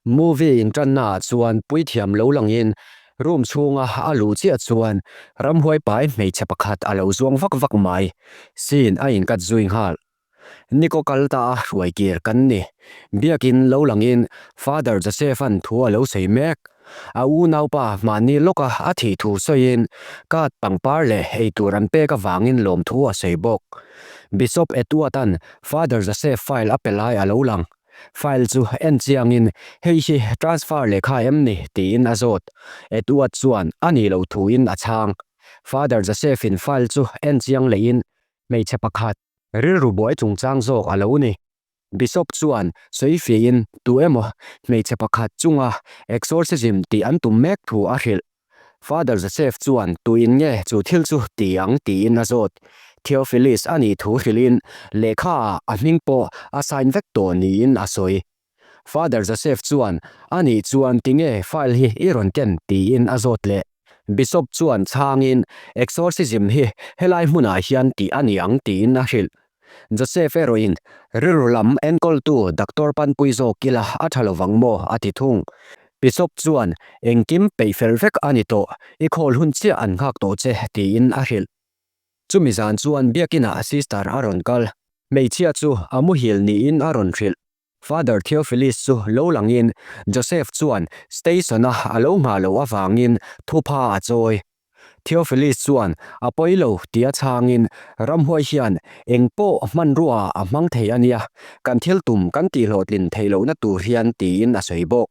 Movie inṭannaah chuan puithiam lo langin room chhunga a luh chiah chuan ramhuai pai hmeichhe pakhat a lo zuang vak vak mai. Scene a inkat zui nghal. Niko kal ta a hruai kir kan ni. Biakin lo langin Father Joseph-a'n thu a lo sawi mek. A unaupa mahni lawka a thih thu sawiin card pangpar leh eitur an pek avangin lawmthu a sawi bawk. Bishop Edward-a'n Father Joseph file a pe lai a lo lang. File chu en chiangin, Hei hi transfer lehkha em ni? tiin a zawt. Edward chuan a nih loh thuin a chhang. Father Joseph-in file chu en chiang lehin, Hmeichhe pakhat, rilru buai chungchang zawk a lo ni. Bishop chuan sawi fiahin tu emaw hmeichhe pakhat chunga exorcism tih an tum mek thu a hrilh. Father Joseph chuan tuin nge chu thil chu ti ang tiin a zawt. Theophilus a nih thu hrilhin lehkha ah a hming pawh a sign vek tawh niin a sawi. Father Joseph chuan a nih chuan tinge file hi i rawn ken tiin a zawt leh. Bishop chuan chhangin exorcism hi helai hmunah hian tih a ni ang tiin a hrilh. Joseph erawhin rilru lam enkawltu doctor panpui zawk ila a tha lovang maw a ti thung. Bishop chuan engkim peih fel vek a ni tawh, i khawl hun chiah an nghak tawh che tiin a hrilh. Chumi zan chuan biakinah sister a rawn kal. Hmeichhia chu a muhil niin a rawn hrilh. Father Theophilus chu lo langin Joseph chuan station-a a lo nghah loh avangin thupha a chawi. Theophilus chuan a pawi lo tia chhangin ramhuai hian eng pawh hmanrua a hmang thei a nia, kan thil tum kan tihhlawhtlin theih lohna tur hian tiin a sawi bawk.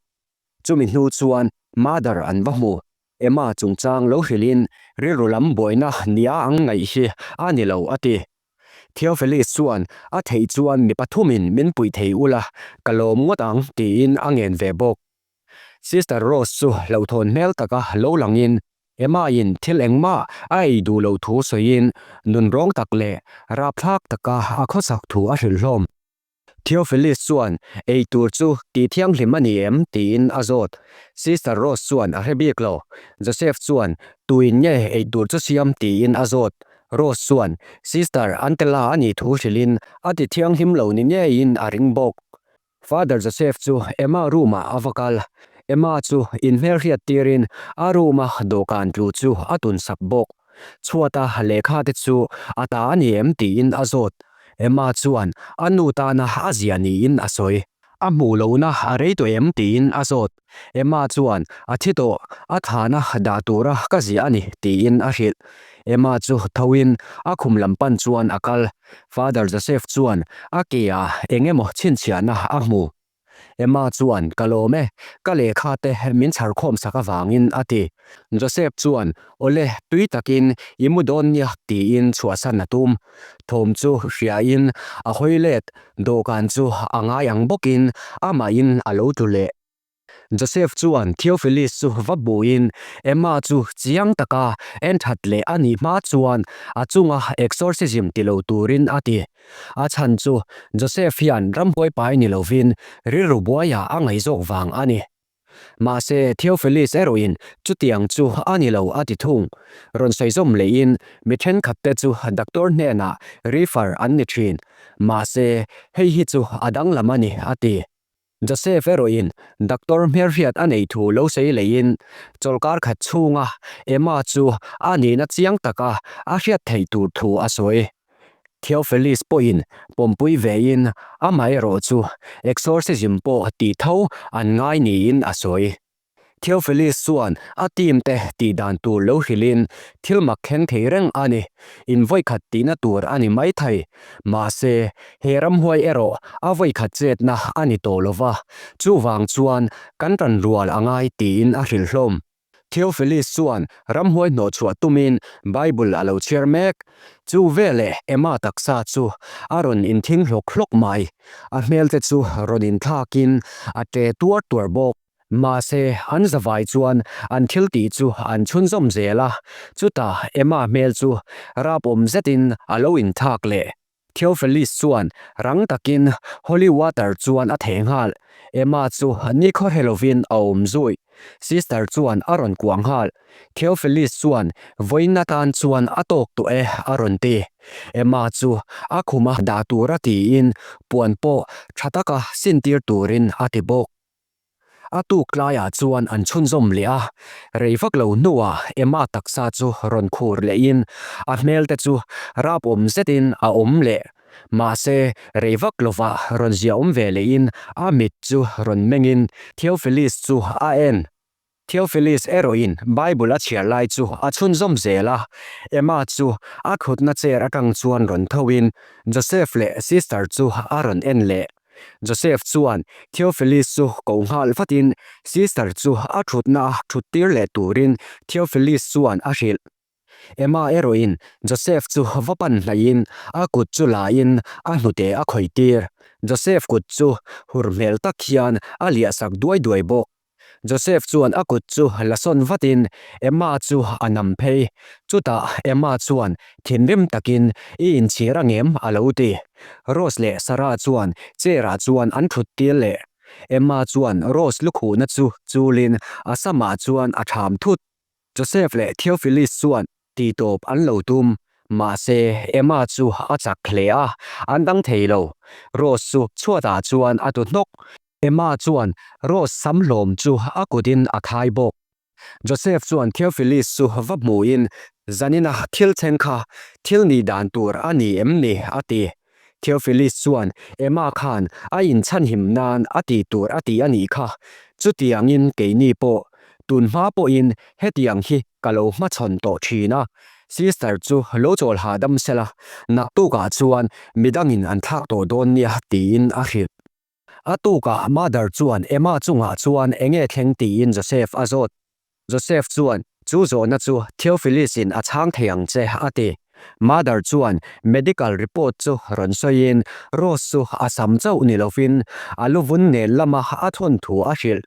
Chumi hnu chuan Mother an va hmu. Emma chungchang lo hrilhin rilru lam buaina nia ang ngaih hi a ni lo a ti. Theophilus chuan a theih chuan mi pathumin min puih thei ula ka lawm ngawt ang tiin a ngen ve bawk. Sister Rose chu hlauhthawn hmel taka lo langin Emma-in thil engmah a ei duh loh thu sawiin nunrawng tak leh rapthlak taka a khawsak thu a hrilh hlawm. Theophilus chuan ei tur chu tih thianghlim a ni em tiin a zawt. Sister Rose chuan a hre bik lo. Joseph chuan tuin nge ei tur chu siam tiin a zawt. Rose chuan Sister Antela a nih thu hrilhin a ti thianghlim lo ni ngeiin a ring bawk. Father Joseph chu Emma room ah a va kal. Emma chu inhmelhriat tirin a room a dawhkan tlu chu a tun sak bawk. Chhuata lehkha te chu a ta a ni em tiin a zawt. Emma chuan a nu tana a zia niin a sawi. A hmuh lohna a rei tawh em tiin a zawt. Emma chuan a thi tawh, a thana dah tura ka ziah a ni tiin a hrilh. Emma chu thoin a khum lam pan chuan a kal. Father Joseph chuan a ke ah eng emaw chhinchhiahna a hmu. Emma chuan, Ka lawm e, ka lehkha te min chhar khawm sak avangin a ti. Joseph chuan, Awle, tui takin i mu dawn nia tiin chhuahsan a tum. Thawm chu hriain a hawi let, dawhkan chu a ngai ang bawkin amahin a lo tlu leh. Joseph chuan Theophilus chu va hmuhin Emma chu chiang taka en that leh a nih hma chuan a chunga exorcism ti lo turin a ti. A chhan chu Joseph hian ramhuai pai ni lovin rilru buaiah a ngaih zawk vang a ni. Mahse Theophilus erawhin chutiang chu a ni lo a ti thung. Rawn sawi zawm lehin mi thenkhatte chu doctor hnenah refer an ni thin. Mahse hei hi chu a danglam a ni a ti. Joseph erawhin doctor hmelhriat a neih thu lo sawi leihin chawlhkar khat chhunga Emma chu a nihna chiang taka a hriat theih tur thu a sawi. Theophilus pawhin pawmpui vein amaherawh chu exorcism pawh tih tho an ngai niin a sawi. Theophilus chuan a team te tih dan tur lo hrilhin thil mak thleng thei reng a ni, in vawikhat tihna tur a ni mai thei. Mahse, he ramhuai erawh a vawikhat chetna a ni tawh lo va, chuvang chuan kan ran rual a ngai tiin a hrilh hlawm. Theophilus chuan ramhuai hnawhchhuah tumin Bible a lo chhiar mek. Chu veleh Emma taksa chu a rawn inthing hlawk hlawk mai. A hmelte chu rawn inthlakin a ṭe tuar tuar bawk. Mahse, an zavai chuan an thil tih chu an chhunzawm zel a, chutah Emma hmel chu rapawm zetin a lo inthlak leh. Theophilus chuan rang takin holy water chuan a theh nghal. Emma chu nikhaw hre lovin a awm zui. Sister chuan a rawn kuah nghal. Theophilus chuan vawiin atan chuan a tawk tawh e a rawn ti. Emma chu a khuma dah tura tiin puan pawh tha taka sintir turin a ti bawk. A tuk tlaiah chuan an chhunzawm leh a, rei vak lo hnuah Emma taksa chu rawn khur lehin a hmel te chu rapawm zetin a awm leh. Mahse, rei vak lovah rawn ziaawm ve lehin a mit chu rawn mengin Theophilus chu a en. Theophilus erawhin Bible a chhiar lai chu a chhunzawm zel a, Emma chu a thutna chair atang chuan rawn thoin Joseph leh sister chu a rawn en leh. Joseph chuan Theophilus chu ko nghal vatin sister chu a thutna a thut tir leh turin Theophilus chuan a hrilh. Emma erawhin Joseph chu va pan hlaihin a kut chu lain a hnute a khawih tir. Joseph kut chu hur hmel tak hian a liah sak duai duai bawk. Joseph chuan a kut chu la sawn vatin Emma chu a nam phei. Chutah Emma chuan thinrim takin I inchhir angem? a lo ti. Rose leh Sarah chuan chair ah chuan an thut tir leh. Emma chuan Rose lukhuhna chu chulin a samah chuan a tham thut. Joseph leh Theophilus chuan Titawp an lo tum. Mahse, Emma chu a chak hle a, an dang thei lo. Rose chu chhuatah chuan a tu hnawk. Emma chuan Rose sam hlawm chu a kutin a khai bawk. Joseph chuan Theophilus chu va hmuhin, Zanina thil thleng kha thil nih dan tur a ni em ni? a ti. Theophilus chuan Emma khan a inchhanhim nan a ti tur a ti a nih kha. Chutiangin keini pawh tun hma pawhin hetiang hi ka lo hmachhawn tawh thin a. Sister chu lo chawl hahdam sela, naktukah chuan midangin an thlak tawh dawn nia tiin a hrilh. A tukah Mother chuan Emma chungah chuan enge thleng tiin Joseph a zawt. Joseph chuan, Chu zawhna chu Theophilus-in a chhang thei ang che, a ti. Mother chuan medical report chu rawn sawiin Rose chu a sam chauh ni lovin a lu vun nen lama a thawn thu a hrilh.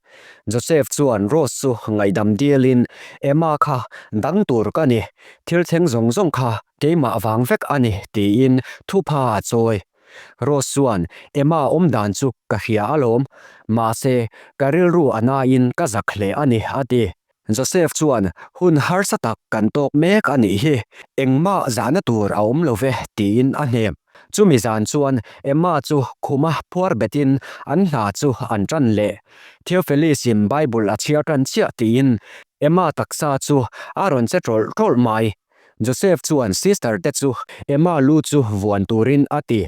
Joseph chuan Rose chu ngaihdam dialin, Emma kha dang tur ka ni, thil thleng zawng zawng kha keimah vang vek a ni, tiin thupha a chawi. Rose chuan, Emma awm dan chu ka hria alawm, mahse, ka rilru a nain ka zak hle a ni, a ti. Joseph chuan, Hun harsa tak kan tawk mek a nih hi, engmah zahna tur a awm lo ve, tiin a hnem. Chumi zan chuan Emma chu khuma phuar betin an hna chu an tan leh. Theophilus-in Bible a chhiar tan chiah tiin Emma taksa chu a rawn che tawlh tawlh mai. Joseph chuan sister te chu Emma lu chu vuan turin a ti.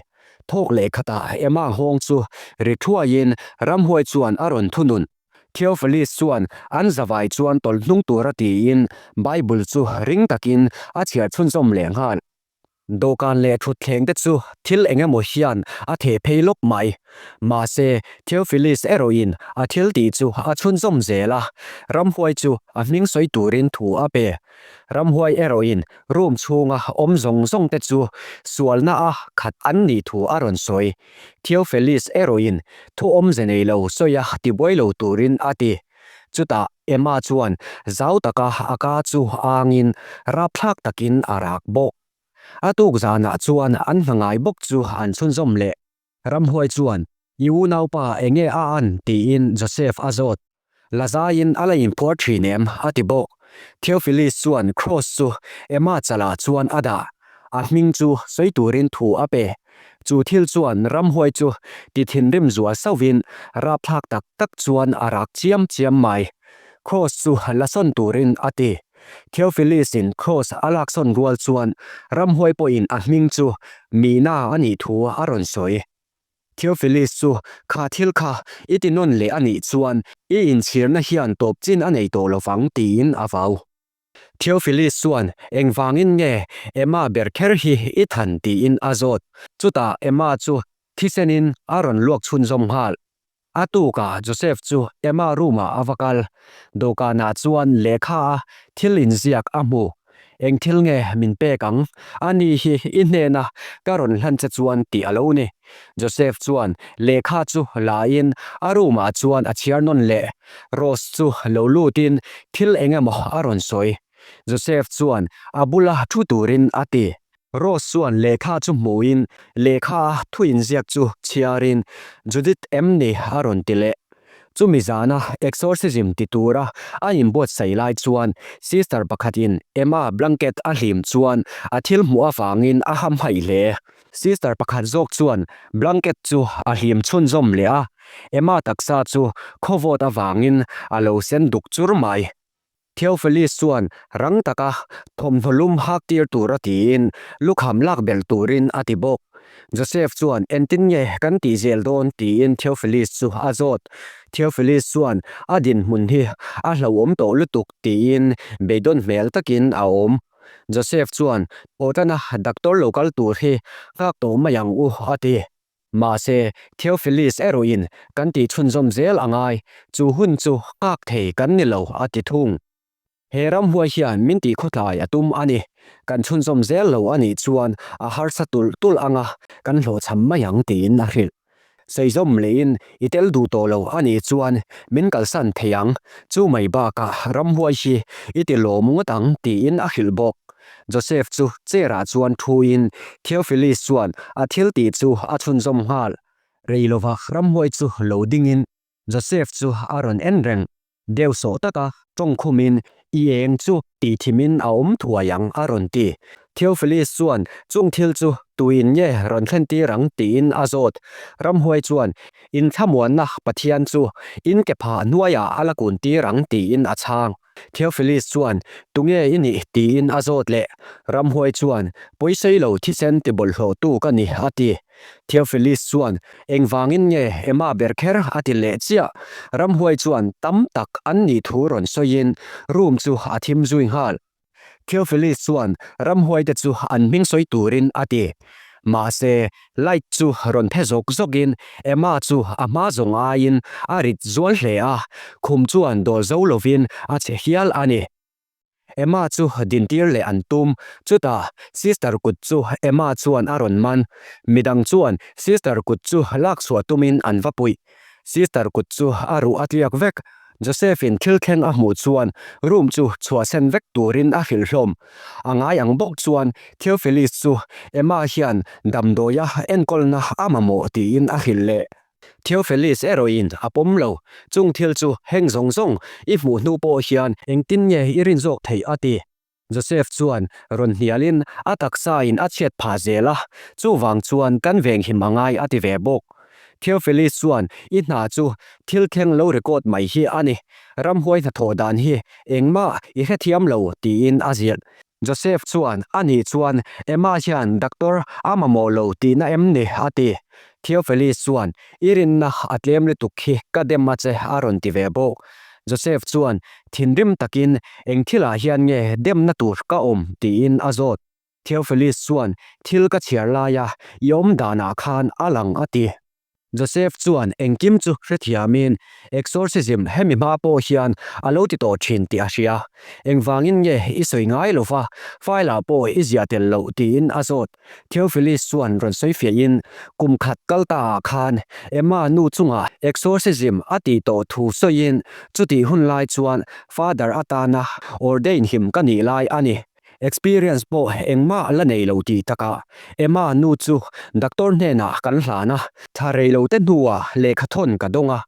Thawk leh khatah Emma nghawng chu ri thuaiin ramhuai chuan a rawn thunun. Theophilus chuan an zavai chuan tawlh hnung tura tiin Bible chu ring takin a chhiar chhunzawm leh nghal. Dawhkan leh thutthleng te chu thil eng emaw hian a theh phei lawp mai. Mahse, Theophilus erawhin a thil tih chu a chhunzawm zel a, ramhuai chu a hming sawi turin thu a pe. Ramhuai erawhin room chhunga awm zawng zawng te chu sualna a khat an nih thu a rawn sawi. Theophilus erawhin thu awmze nei lo sawi a tibuai lo turin a ti. Chutah Emma chuan zau taka a ka chu angin rapthlak takin a rak bawk. A tuk zanah chuan an hna ngai bawk chu an chhunzawm leh. Ramhuai chuan, I unaupa enge a an? tiin Joseph a zawt. Lazaiin a la inphuar thin em? a ti bawk. Theophilus chuan Kross chu Emma chalah chuan a dah. A hming chu sawi turin thu a pe. Chu thil chuan ramhuai chu ti thinrim zual sauhin rapthlak tak tak chuan a rak chiam chiam mai. Kross chu la sawn turin a ti. Theophilus-in Kross a lak sawn rual chuan ramhuai pawhin a hming chu Mina a nih thu a rawn sawi. Theophilus chu kha thil kha i ti nawn leh a nih chuan i inchhirna hian tawp chin a nei tawh lovang tiin a vau. Theophilus chuan, Engvangin nge Emma ber kher hi i than? tiin a zawt. Chutah Emma chu thisenin a rawn luak chhunzawm nghal. A tukah Joseph chu Emma room-ah a va kal. Dawhkanah chuan lehkha a thil inziak a hmu. Eng thil nge min pek ang? Ani hi i hnena ka rawn hlan che chuan tih a lo ni. Joseph chuan lehkha chu la-in a room-ah chuan a chhiar nawn leh. Rose chu lo lutin thil eng emaw a rawn sawi. Joseph chuan a bula thu turin a ti. Rose chuan lehkha chu hmuin lehkha a thu inziak chu chhiarin Judith em ni a rawn ti leh. Chumi zana exorcism ti tura a inbuatsaih lai chuan sister pakhatin Emma blanket a hlim chuan a thil hmuh avangin a hamhaih hle. Sister pakhat zawk chuan blanket chu a hlim chhunzawm leh a. Emma taksa chu khawvawt avangin a lo sen duk chur mai. Theophilus chuan rang taka thawmhnaw lum hak tir tura tiin lukham lak belh turin a ti bawk. Joseph chuan engtin nge kan tih zel dawn tiin Theophilus chu a zawt. Theophilus chuan a dinhmun hi a hlauhawm tawh lutuk tiin beidawn hmel takin a awm. Joseph chuan thawhtana doctor lo kal tur hi nghak tawh mai ang u a ti. Mahse, Theophilus erawhin kan tih chhunzawm zel a ngai, chu hun chu nghak thei kan ni lo a ti thung. He ramhuai hian min tih khawtlai a tum a ni. Kan chhunzawm zel lo a nih chuan a harsa tulh tulh ang a, kan hlawhchham mai ang tiin a hrilh. Saizawm leiin i tel duh tawh lo a nih chuan min kalsan thei ang, chu mai bakah ramhuai hi i ti lawm ngawt ang tiin a hrilh bawk. Joseph chu chair-ah chuan thuin Theophilus chuan a thil tih chu a chhunzawm nghal. Rei lova ramhuai chu lo dingin Joseph chu a rawn en reng. Deuh sawh taka tawngkhumin i eng chu tih thimin a awm thuai ang a rawn ti. Theophilus chuan chung thil chu tuin nge rawn thlen tir ang tiin a zawt. Ramhuai chuan inthlamuanna Pathian chu in ke phah hnuaiah a la kun tir ang tiin a chhang. Theophilus chuan, Tunge i nih? tiin a zawt leh. Ramhuai chuan, Pawisei lo thisen ti bawlhhlawhtu ka ni, a ti. Theophilus chuan, Engvangin nge Emma ber kher? a ti leh chiah. Ramhuai chuan tam tak an nih thu rawn sawiin room chu a thim zui nghal. Theophilus chuan ramhuaite chu an hming sawi turin a ti. Mahse, light chu rawn phe zawk zawkin Emma chu a hma zawng aiin a rit zual hle a, khum chuan dawl zo lovin a che hial a ni. Emma chu dintir leh an tum, chutah sister kut chu Emma chuan a rawn man. Midang chuan sister kut chu lak chhuah tumin an va puih. Sister kut chu a ruh a tliak vek. Joseph-in thil thleng a hmuh chuan room chu chhuahsen vek turin a hrilh hlawm. A ngai ang bawk chuan Theophilus chu Emma hian damdawia enkawlna a mamawh tiin a hrilh leh. Theophilus erawhin a pawm lo. Chung thil chu heng zawng zawng i hmuh hnu pawh hian engtin nge i rin zawk theih a ti. Joseph chuan rawn hnialin a taksain a chhiat phah zel a, chuvang chuan kan venghim a ngai a ti ve bawk. Theophilus chuan i hna chu thil thleng lo record mai hi a ni, ramhuai hnathawh dan hi engmah i hrethiam lo tiin a ziah. Joseph chuan a nih chuan Emma hian doctor a mamawh lo tihna em ni a ti. Theophilus chuan i rinna a tlem lutuk hi ka dem a che a rawn ti ve bawk. Joseph chuan Thinrim takin eng thilah hian nge demna tur ka awm tiin a zawt. Theophilus chuan thil ka chhiar laia i awm danah khan a lang a ti. Joseph chuan engkim chu hrethiamin exorcism hemi hma pawh hian a lo ti tawh thin tih a hria. Engvangin nge i sawi ngai lova file ah pawh i ziah tel loh tiin a zawt. Theophilus chuan rawn sawi fiahin, Kum khat kal ta ah khan Emma nu chungah exorcism a tih tawh thu sawiin chutih hun lai chuan Father atana ordain him ka nih lai a ni. Experience pawh engmah la nei lo tih takah Emma nu chu doctor hnenah kan hlan a, thla rei lo te hnuah lehkhathawn ka dawng a,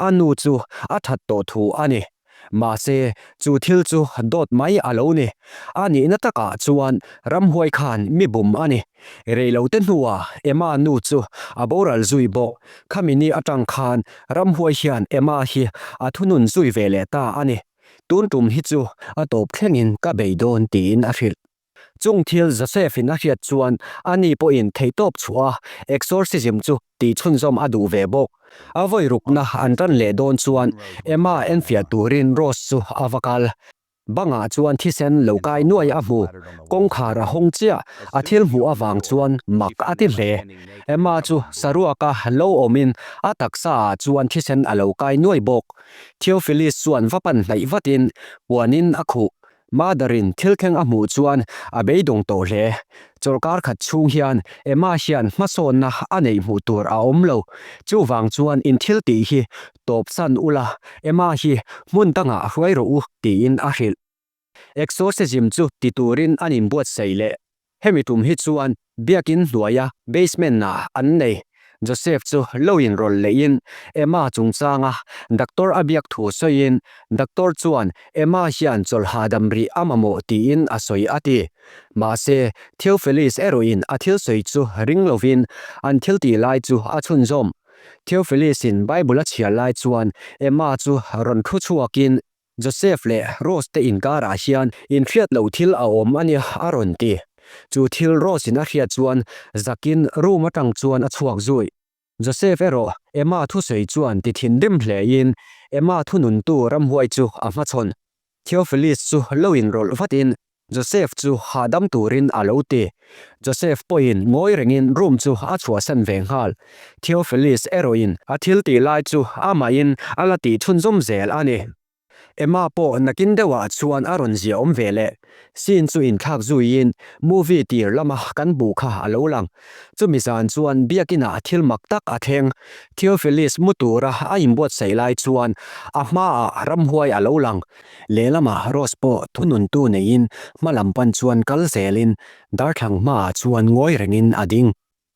a nu chu a that tawh thu a ni. Mahse, chu thil chu dawt mai a lo ni. A nihna takah chuan ramhuai khan mi bum a ni. Reilote hnuah Emma nu chu a boral zui bawk. Khami ni atang khan ramhuai hian Emma hi a thunun zui ve leh ta a ni. Tun tum hi chu a tawp thlengin ka bei dawn tiin a hrilh. Chung thil Joseph-in a hriat chuan ani pawhin theihtawp chhuah a exorcism chu tih chhunzawm a duh ve bawk. A vawi rukna an tan leh dawn chuan Emma enfiah turin Rose chu a va kal. Bangah chuan thisen lo kai nuai a hmu. Kawngkhar a hawng chiah. A thil hmuh avang chuan mak a ti hle. Emma chu saruaka lo awmin a taksaah chuan thisen a lo kai nuai bawk. Theophilus chuan va pan hnaih vatin puanin a khuh. Mother-in thil thleng a hmuh chuan a beidawng tawh hle. Chawlhkar khat chhung hian Emma hian hmasawnna a neih hmuh tur a awm lo. Chuvang chuan in thil tih hi tawpsan ula, Emma hi hmun dangah hruai rawh u tiin a hrilh. Exorcism chu ti turin an inbuatsaih leh. Hemi tum hi chuan biakin hnuaia basement ah an nei. Joseph chu lo inrawlh lehin Emma chungchanga doctor a biak thu sawiin doctor chuan Emma hian chawlh hahdam rih a mamawh tiin a sawi a ti. Mahse, Theophilus erawhin a thil sawi chu ring lovin an thil tih lai chu a chhunzawm. Theophilus-in Bible a chhiar lai chuan Emma chu rawn thu chhuakin Joseph leh Rose te inkarah hian inhriat loh thil a awm a nia a rawn ti. Chu thil Rose-in a hriat chuan zakin room atang chuan a chhuak zui. Joseph erawh Emma thusawi chuan ti thinrim hlein Emma thununtu ramhuai chu a hmachhawn. Theophilus chu lo inrawlh vatin Joseph chu hahdam turin a lo ti. Joseph pawhin ngawi rengin room chu a chhuahsan ve nghal. Theophilus erawhin a thil tih lai chu amahin a la tih chhunzawm zel a ni. Emma pawh nakin deuhah chuan a rawn zia awm ve leh. Scene chu inthlak zuiin movie tir lama kan hmuh kha a lo lang. Chumi zan chuan biakinah thil mak tak a thleng. Theophilus mu tura a inbuatsaih lai chuan a hmaah ramhuai a lo lang. Lehlamah Rose pawh thununtu neiin hma lam pan chuan kal zelin darthlang hmaah chuan ngawi rengin a ding.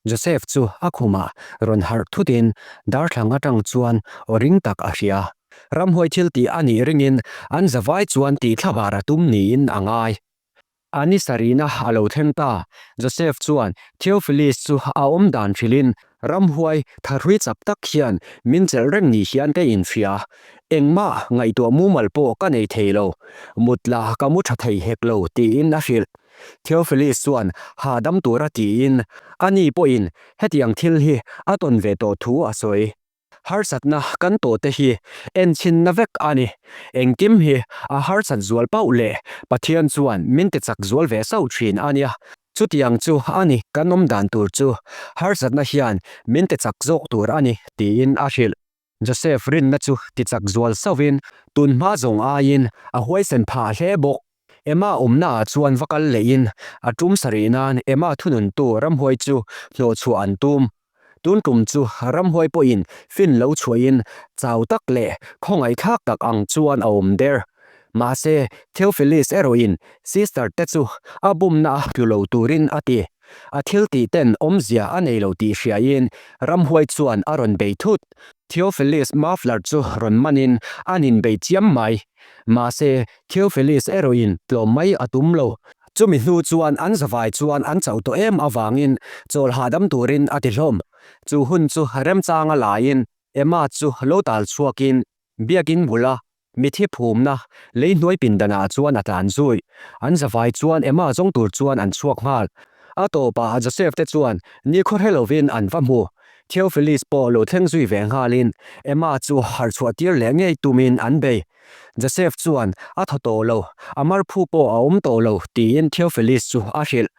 Joseph chu a khumah rawn harh thutin darthlang atang chuan aw ring tak a hria. Ramhuai thil tih a nih ringin an zavai chuan tih thlabar a tum niin a ngai. A ni sarihna a lo thleng ta. Joseph chuan Theophilus chu a awm dan hrilhin, Ramhuai thahrui chak tak hian min chelh reng ni hian ka inhria. Engmah ngaihtuah mumal pawh ka nei thei lo. Mut la ka mu tha thei hek lo, tiin a hrilh. Theophilus chuan hahdam tura tiin, ani pawhin hetiang thil hi a tawn ve tawh thu a sawi. Harsatna kan tawh te hi enchhinna vek a ni. Engkim hi a harsat zual pauh leh Pathian chuan min ti chak zual ve sauh thin a nia. Chutiang chu a ni kan awm dan tur chu. Harsatna hian min ti chak zawk tur a ni tiin a hrilh. Joseph rinna chu ti chak zual sauhin tun hma zawng aiin a huaisen phah hle bawk. Emma awmnaah chuan va kal lehin a tum sarih nan Emma thununtu ramhuai chu hnawhchhuah an tum. Tun tum chu ramhuai pawhin fin lo chhuahin chau tak leh khawngaihthlak tak ang chuan a awm der. Mahse, Theophilus erawhin sister te chu a bumna a tlu lo turin a ti. A thil tih ten awmzia a nei lo tih hriain ramhuai chuan a rawn bei thut. Theophilus muffler chu rawn manin an inbei chiam mai. Mahse, Theophilus erawhin tlawm mai a tum lo. Chumi hnu chuan an zavai chuan an chauh tawh em avangin chawl hahdam turin a ti hlawm. Chu hun chu remchanga laiin Emma chu lo tal chhuakin biakin bula mithi phumna leihnuai pindanah chuan a tlan zui. An zavai chuan Emma zawng tur chuan an chhuak nghal. A tawpah Joseph te chuan nikhua hre lovin an va hmu. Theophilus pawh lo thleng zui ve nghalin Emma chu harh chhuah tir leh ngei tumin an bei. Joseph chuan a thaw tawh lo, a marphu pawh a awm tawh lo tiin Theophilus chu a hrilh.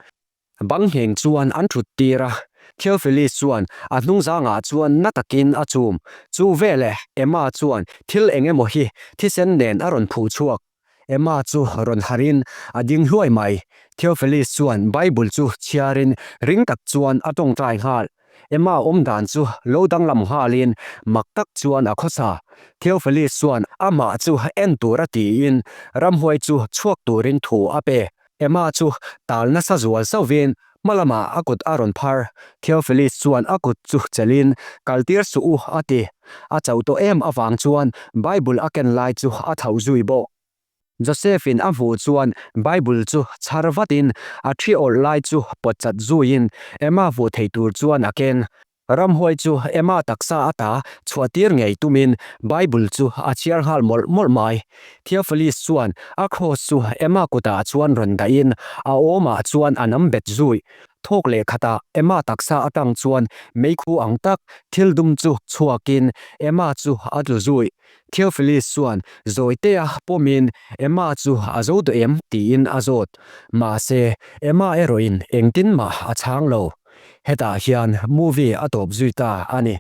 Bang ngheng chuan an thut tir a, Theophilus chuan a hnungzangah chuan na takin a chum. Chu veleh Emma chuan thil eng emaw hi thisen nen a rawn phuh chhuak. Emma chu rawn harhin a ding hluai mai. Theophilus chuan Bible chu chhiarin ring tak chuan a tawngtai nghal. Emma awm dan chu lo danglam nghalin mak tak chuan a khawsa. Theophilus chuan amah chu en tura tiin ramhuai chu chhuak turin thu a pe. Emma chu tal nasa zual sauhin hma lamah a kut a rawn phar. Theophilus chuan a kut chu chelhin kaltir suh u a ti. A chauh tawh em avang chuan Bible a ken lai chu a thlauh zui bawk. Joseph-in a hmuh chuan Bible chu chhar vatin a thi awlh lai chu pawt chat zuiin Emma hmuh thei tur chuan a ken. Ramhuai chu Emma taksa ata chhuah tir ngei tumin Bible chu a chhiar nghal mawlh mawlh mai. Theophilus chuan a cross chu Emma kutah chuan rawn dahin a awmah chuan a nam bet zui. Thawk leh khatah Emma taksa atang chuan meikhu ang tak thil dum chu chhuakin Emma chu a tlu zui. Theophilus chuan Zawitea pawmin Emma chu a zo duh em tiin a zawt. Mahse, Emma erawhin engtin mah a chhang lo. Hetah hian movie a tawp zui ta a ni.